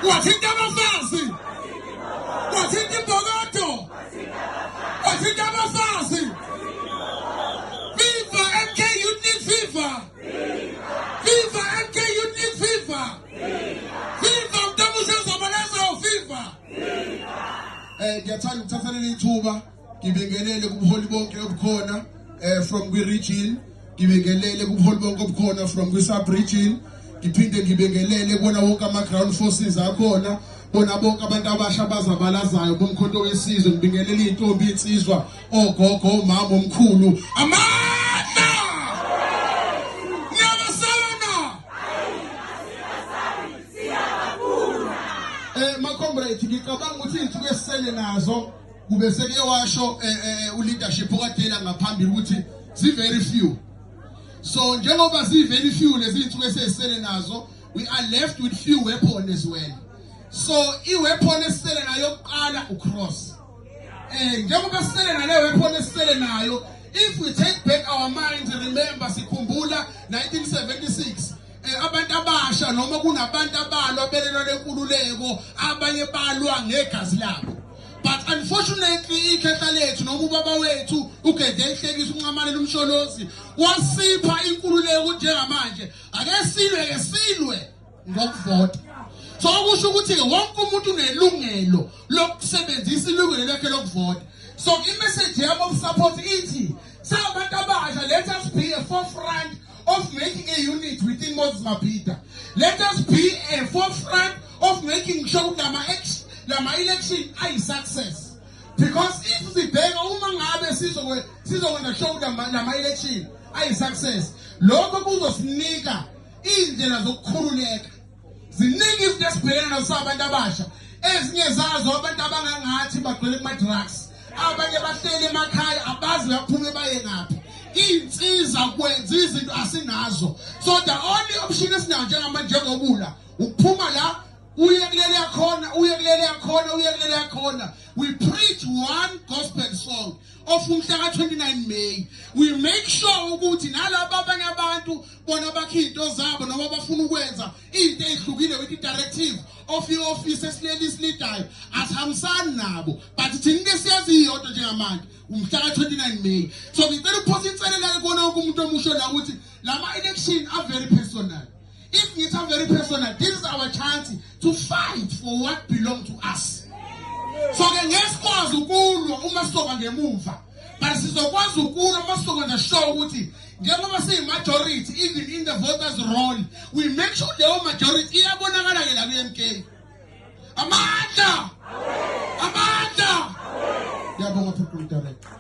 Wathinta abafazi. Wathinta imbokodo. Wathinta abafazi. Viva MK Youth League, viva! Viva MK Youth League, viva! Viva Mntamusha Zabalazayo, viva! Ngiyathanda ukuthatha leli thuba ngibingelele kubuholi bonke obukhona from kwi-region, ngibingelele kubuholi bonke obukhona from kwi-sub region, ngiphinde ngibingelele kubona wonke ama-ground forces akhona, bona bonke abantu abasha abazabalazayo boMkhonto weSizwe. Ngibingelele iy'ntombi, iy'nsizwa, ogogo, omama, omkhulu. Amandla! Niyabasaba na? Ma-comrade, ngicabanga ukuthi iy'nsuku esisele nazo, kube sekuye washo u-leadership okadela ngaphambili ukuthi zi-very few. So njengoba zi-very few lezi iy'nsuku esesisele nazo, we are left with few weapon as well. So i-weapon esisele nayo yokuqala ucross. Njengoba sisele nale weapon esisele nayo, if we take back our minds, remember, sikhumbula 1976, abantu abasha noma kunabantu abalwa belelwa lenkululeko, abanye balwa ngegazi labo, but unfortunately ikhehla lethu noma ubaba wethu ugede ehlekisa unqamanela uMsholozi wasipha inkululeko. Njengamanje ake silwe ke, silwe ngokuvota. So okusho ukuthi-ke wonke umuntu unelungelo lokusebenzisa ilungelo lakhe lokuvota. So imessage yami of support ithi, sabantu abasha, let us be a forefront of making a unit within Moses Mabhida. Let us be a forefront of making sure ukuthi lama election ayi-success, because if sibheka, uma ngabe sizokwenza sure ukuthi lama election ayi-success, lokho kuzosinika iy'ndlela zokukhululeka. Ziningi izinto esibhekene nazo sabantu abasha. Ezinye zazo, abantu abangangathi bagcwele kuma-drugs, abanye bahleli emakhaya, abazi baphume baye ngaphi. Iy'nsiza kwenza izinto asinazo. So the only option esinayo njengamanje, njengobula, ukuphuma la uye kuleli yakhona, uye kuleli yakhona, uye kuleli yakhona. We preach one gospel song of umhla ka-29 May. We make sure ukuthi nalabo abanye abantu bona bakhe iy'nto zabo noma bafuna ukwenza into ey'hlukile with i-directive of i-office esileli silidayo, asihambisani nabo, but thina into esiyazi iyodwa njengamanje, umhla ka-29 May. So ngicela ukuphosa inselelo kubona wonke umuntu omusho la ukuthi lama-election are very personal. If ngithi are very personal, this is our chance to fight for what belong to us. So ke ngeke sikwazi ukulwa uma sizoba ngemuva, but sizokwazi ukulwa uma sizokwenza sure ukuthi njengoba siyi-majority even in the voters roll, we make sure leyo majority iyabonakala-ke la kwi-MK. Amandla, amandla! Ngiyabonga, Program Director.